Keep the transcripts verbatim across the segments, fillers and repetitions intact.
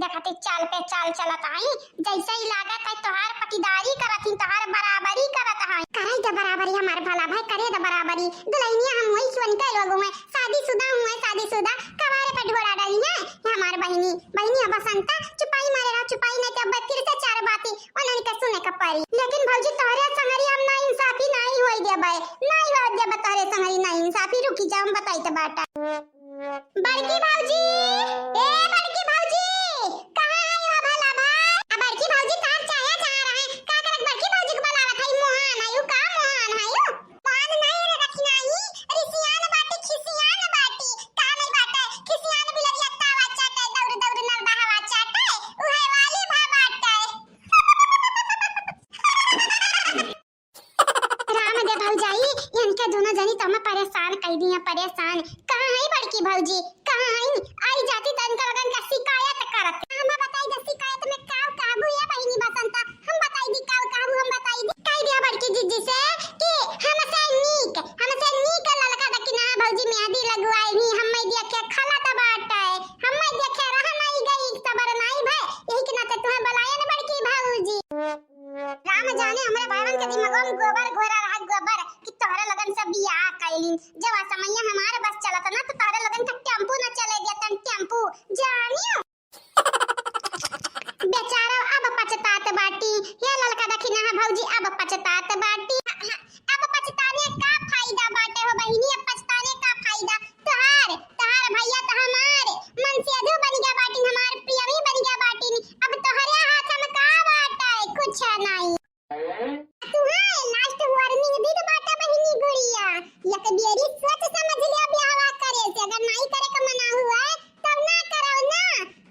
देखत ही चाल पे चाल चलत आई, जैसे ही लागत है तोहार पटीदारी करत ही, तोहार बराबरी करत है। करे द बराबरी हमार भला भाई, करे द बराबरी। दुल्हनिया हम वही चुअन के लोग हुए, शादीशुदा हुए, शादीशुदा कबारे पे ढोरा डाली है। ये हमार बहिनी, बहिनी अब बसंता चुपाई मारे रहा, चुपाई नहीं तो अब फिर से चार बाती उन्हन के सुने के पड़ी। लेकिन भौजी तोहरे संगरी हम ना इंसाफी नहीं होई देबे, नहीं होई देबे तोहरे संगरी ना इंसाफी। रुकी जा, हम बताई तो बाटा। बड़की भौजी, ए बड़की भौजी, कहाँ है हो भला भाई? आ बड़की भौजी तार चाया चाह रहे, का करत बड़की भौजी के बुलावत है? मोहान है यू, का मोहान है यू? मोहान नहीं रे रखी नहीं, रिसियान बाटी, खिसियान बाटी, का नहीं बाटे? खिसियान बिलरिया तावा चाटे, दौड़ दौड़ नरदा हवा चाटे, उहे वाली भा बाटे। राम दे भौजाई, इनके दोनों जनी तो हमें परेशान कर दिया, परेशान। कहाँ है बड़की भौजी, कहाँ है? आई जाती तो इनका लोगन का शिकायत करत। हम बताई दे शिकायत में का कहबू ये बहिनी बसंता, हम बताई दी का कहबू, हम बताई दी। कह दिया बड़की जीजी से कि हमसे नीक, हमसे नीक ललका दखिना भौजी मेहंदी लगवाई ही, हमें देखे खलत बाटे, हमें देखे रह नहीं गई, सबर नहीं भय, यही के नाते तुम्हें बुलाए न बड़की भौजी। राम जाने हमरे भाईवन के दिमागवा में गोबर घोरा रहा, गोबर, कि तोहरे लोगन से बियाह कैलिन। जब असमैया हमारे बस चलत ना, तो तोहरे लोगन के टेम्पू न चले देतन, टेम्पू। जानियो। बेचारा अब पछतात बाटी। ये ललका दखिना भौजी, अब पछतात बाटी। अब पछताने का फायदा बाटे हो बहिनी, अब पछताने का फायदा? तोहार, तोहार भैया तो हमार मनसेधु बन गया बाटिन, हमार प्रेमी बन गया बाटिन। अब तोहरे हाथ में का बाटे? कुछ नहीं। तुहार last warning दी तो बाटे बहिनी गुड़िया, एक बेरी सोच समझ लिया ब्याहवा करे से, अगर नहीं करे का मना हुआ है तब ना करो ना,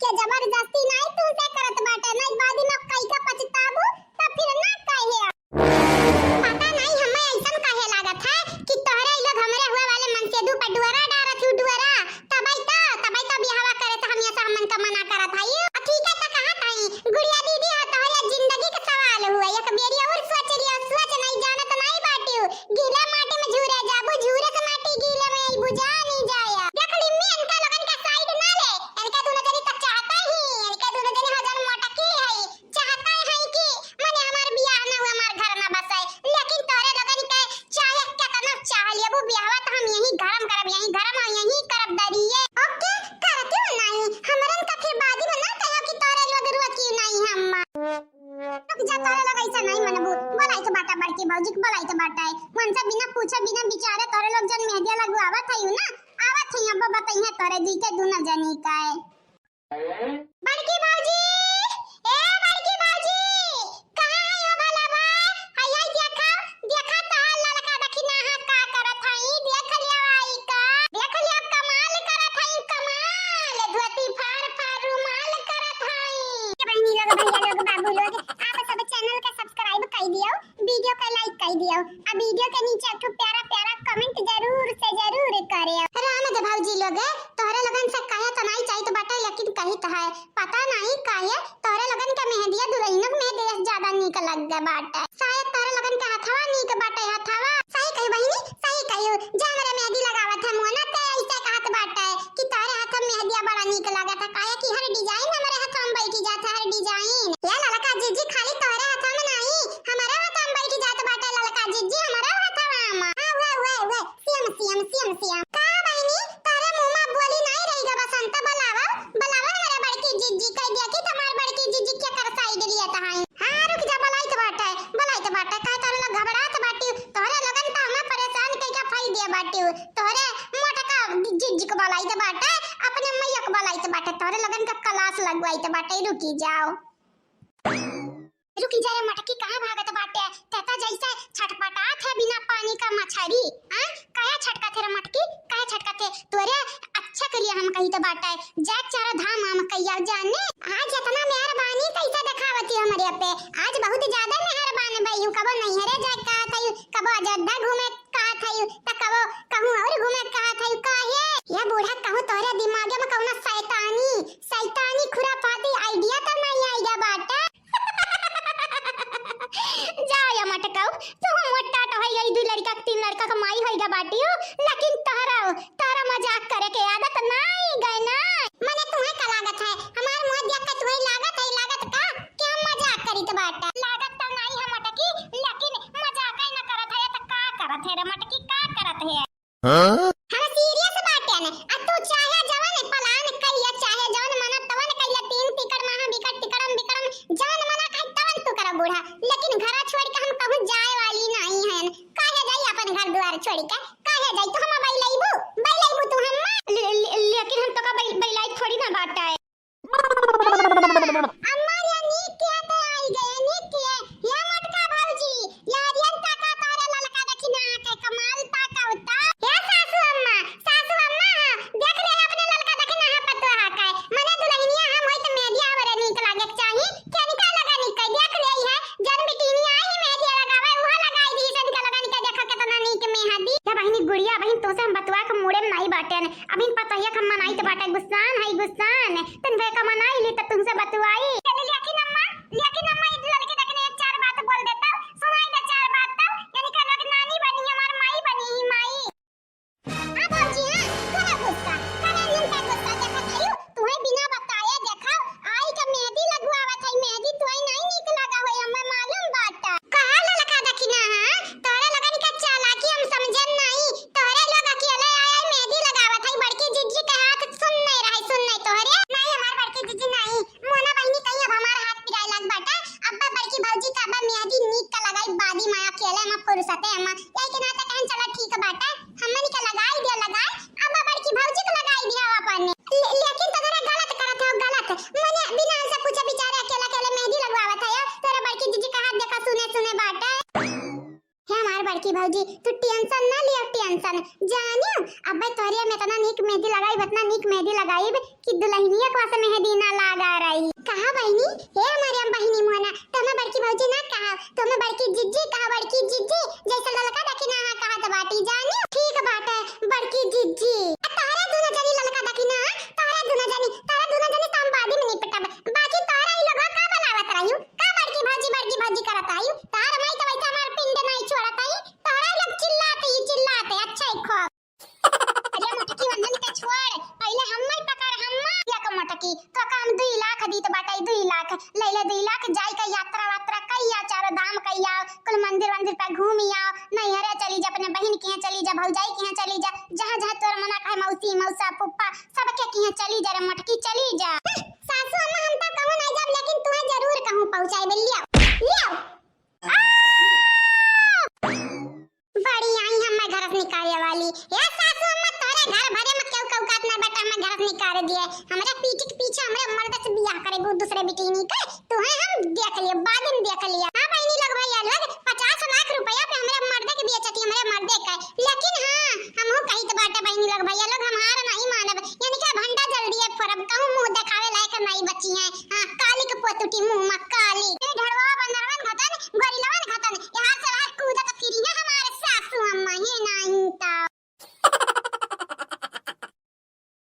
के जबरदस्ती नहीं तुमसे करत बाटे, नहीं बाद में कई का पछताबू तब फिर ना कहे। पता नहीं हमें ऐसन काहे लागत है कि तोहरे ई लोग हमरे हुए वाले मनसेधु पर डुअरा डारत हूँ, डुअरा। तबई तो, तबई तो बियाहवा करे से हम ऐसा हमन का मना करत हई। आ ठीक है तो कहत हई, गुड़िया दीदी हो तोहरे जिंदगी के सवाल हुए, एक बेरी और सोच लियो, सोच नहीं जानत नहीं बाटियो, गीला माटी में झूरे जाबू, झूरे से माटी गीले में अइबू, जानी जाया। देख लिम्मी इनका लोगन का side ना ले, इनका दोनों जनी तो चाहता ही, इनका दोनों जनी हजार मोटकी है, चाहता है कि मने हमार बियाह ना हुआ, हमार घर ना बसे, लेकिन तोरे लोगन के चाहे केतना चाह लेबू बियाहवा, तो हम यही घर में करब, यही घर में, यही करब दरिये। OK, करती हूँ नहीं, हमरन का फिर बाद में ना कहो कि तोरे लोग रुआ क्यों नहीं हम। रुक जा, तोरे लोग ऐसा नहीं मनबू, बोलाई तो बाटा बड़की भौजी के, बोलाई तो बाटा है, उनसे बिना पूछे बिना विचारे तोरे लोग जन मेहंदिया लगवावत है ना, आवत है अब बताइए तोरे दी के दोनों जनी का है। बड़की भौजी, ए बड़की भौजी, कहाँ है हो भला भाई? हाय हाय देखा, देखा तोहार ललका दखिना हा का करत हई, देख लिया आई का, देख लिया कमाल करत हई, कमाल, धोती फाड़ फाड़ रुमाल करत हई। ए बहिनी लोग, भैया लोग, बाबू लोग, आप सब channel के subscribe कर दियो। Video के like कर दियो, आ video के नीचे एक ठो प्यारा प्यारा comment जरूर से जरूर करियो। राम दे भौजी लोग, तोहरे लोगन से कहे तो नहीं चाहित बाटे, लेकिन कहित है। पता नहीं काहे तोहरे लोगन के मेहंदिया दुल्हनियों के मेहंदी से ज्यादा नीक लग बाटे। शायद तोहरे लोगन के हथवा नीक बाटे, हथवा। सही कही बहिनी, सही कही। जे हमरे मेहंदी लगावत है मोना, ते ऐसे कहत बाटे कि तोहरे हाथ में मेहंदिया बड़ा नीक लागत है, काहे कि हर design हमरे हाथ में बैठी जात है, हर design। या ललका जीजी, खाली तोहरे हाथ में नहीं, हमरे हाथ में बैठी जात बाटे ललका जीजी, हमरे हाथ में। हाँ, उहे, उहे, उहे, same, same, same, same। का बहिनी, तोहरे मुँह में बोली नहीं रही गा बसंत, बुलावा, बुलावा हमरे बड़की जीजी, कह दिया कि तुम्हार बड़की जीजी के कर side लिया तहाई। हाँ, रुक जा, बुलाइत बाटे, बुलाइत बाटे, काहे तोहरे लोग घबरात बाटियो, तोहरे लोगन तो हमें परेशान कइके फाई दिया बाटियो, तोहरे मोटका जीजी के बुलाइत बाटे, अपने मैया के बुलाइत बाटे, तोहरे लोगन का class लगवाइत बाटे, रुकी जाओ। रुकी जा रे मोटकी, कहाँ भागत बाटे, तेता जैसे छटपटात है बिना पानी का मछरी, हाँ? काहे छटकत है रे मोटकी, काहे छटकत है? तोरे अच्छा के लिए हम कही तो बाटे, जाए चार धाम हम कहिया जाने। आज इतना मेहरबानी कैसे दिखावती हो हमरे पे, आज बहुत ज्यादा मेहरबान भई हूँ। कबो नैहरे जाए कहा था, कबो अयोध्या घूमे कहा था, त कबो कहूँ और घूमे कहा था। काहे? ये बूढ़ा कहूँ तोरे दिमागे में कौनो शैतानी, शैतानी खुराफाती idea तो नहीं आइगा बाटे। जा या मटकाऊ, तू मोटा तो है गई, दू लड़का के तीन लड़का के माई होइगा बाटियो, लेकिन तोहरा, तोहरा मजाक करे के आदत नहीं गए ना। मने तुम्हें का लागत है, हमार मुँह देख के हाँ? हम serious बाटे ने। आ तू चाहे जवन plan कइला, चाहे जवन मना तवन कइला, तीन तिकड़ महा बिकट तिकड़म बिकड़म, जवन मना कहे तवन तू करा बूढ़ा, लेकिन घरा छोड़ के हम कहूँ जाए वाली नहीं हन। काहे जाई अपन घर दुआर छोड़ के? काहे जाई? तू हम बैलैबू, बैलैबू तू हम? ले-, ले-, लेकिन हम तो का बैल-, बैलाई थोड़ी ना बाटा है। अम्मा रे, नीक किया तो आई गए, नीक किया। या मोटका भौजी, या रियन ताका तोरे ललका देखी ना के कमाल ताका उता। ए सासू अम्मा, सासू अम्मा, देख ले अपने ललका देखी ना पतोहा का। मने दुल्हनिया हम होई त मेहदी आवरे नीक लागे के चाही। केनिका लगा नीक कई देख ले है, जन बिटिनिया आई मेहदी लगावे, उहा लगाई दी, सेनिका लगा नीक देखा केतना नीक मेहदी। या बहिनी गुड़िया बहिन, तोसे हम बतवा के मूड़े में नाई बाटे ने। अभिन पतोहिया के हम मनाइत बाटे, गुस्सान है, गुस्सान। तन भे का मनाई ली, तब तुमसे बतुआई। चली, लेकिन अम्मा, लेकिन अम्मा, ई ललकी देखने एक चार बात बोल देता, सुनाई दे चार बात तब, यानी कि लोग नानी बनी, हमार माई बनी ही माई। हाँ भौजी, हाँ, करा गुस्सा, करा इनका गुस्सा, देखत हयू, तुहे बिना बताए देखा, आई के मेहंदी लगवावत है, मेहंदी तुहे नहीं नीक लगा होई, हमें मालूम बाटा। कहा ललका दखिना, हाँ? तोहरे लोगन के चालाकी हम समझन नाई। तोहरे लोग अकेले आए, आए मेहंदी लगावत है। बड़की जिज्जी के हाथ सुन नहीं रहे, सुन नहीं तोहरे। नहीं, हमार बड़की जिज्जी नहीं। मोना बहिनी कहीं अब हमार हाथ पिराए लाग बाटे। अब्बा बड़की भौजी का अब्बा मेहंदी नीक का लगाई, बादी माँ अकेले हम फुर्सते हम। यही के नाते कहन चला ठीक बाटे। हमनी के लगाई दिया लगाई। अब्बा बड़की भौजी के लगाई दिया अपन। ले-, लेकिन तो तोहरे गलत करत हो, गलत। मने बिना हमसे पूछे विचारे अकेले अकेले मेहंदी लगवावत है। तोहरे बड़की जिज्जी का हाथ देखा सुने सुने बाटे। हे हमार बड़की भौजी, तू tension ना लियो, tension। जानियो, अब्बे तोहरे में इतना नीक मेहंदी लगाइब, इतना नीक मेहंदी लगाइब कि दुल्हनिया के पास मेहंदी ना लागा रही। कहा बहिनी, हे हमारे हम बहिनी मोहना, तो हमें बड़की भौजी ना कहा, तो हमें बड़की जिज्जी कहा, बड़की जिज्जी, जैसे ललका देखी ना हाँ कहा तो बाटी। जानियो, ठीक बाटे, बड़की जिज्जी। आ तोहरे दुनो जनी ललका देखी ना, तोहरे दुनो जनी, तोहरे दुनो जनी तो हम बादी में निपटब। बाकी तोहरा ई लोगवा का बनावत रहियो? का बड़की भौजी, बड़की भौजी करत आइयो? तोहर माई तो वैसे हमार पिंड नहीं छोड़त आई। तोहरा ई लोग चिल्लाते ही चिल्लाते, अच्छा ही खूब। अरे मोटकी वंदन के छोड़, पहले हम्मा ही पकड़, हम्मा। या का मोटकी, तो का हम दुई लाख दीत बाटे, दुई लाख। ले ले दुई लाख, जाई का यात्रा वात्रा कइया, चारों धाम कइया, कुल मंदिर वंदिर पे घूमिया, नैहरे चली जा, अपने बहिन के यहाँ चली जा, भौजाई के यहाँ चली जा, जहाँ जहाँ तोर मना कहे, मौसी, मौसा, फुप्पा, सबके किहाँ चली जा रे मोटकी, चली जा। हम्म, सासू अम्मा, हम तो कहूँ नहीं जाब, लेकिन तुहे जरूर कहूँ पहुँचाई बे। लियाओ, लियाओ। आ! बड़ी आई हमें घर से निकाले वाली। ए सासू अम्मा, तोरे घर भरे में केहू के औकात ना बेटा, हमें घर से निकाल दिए। हम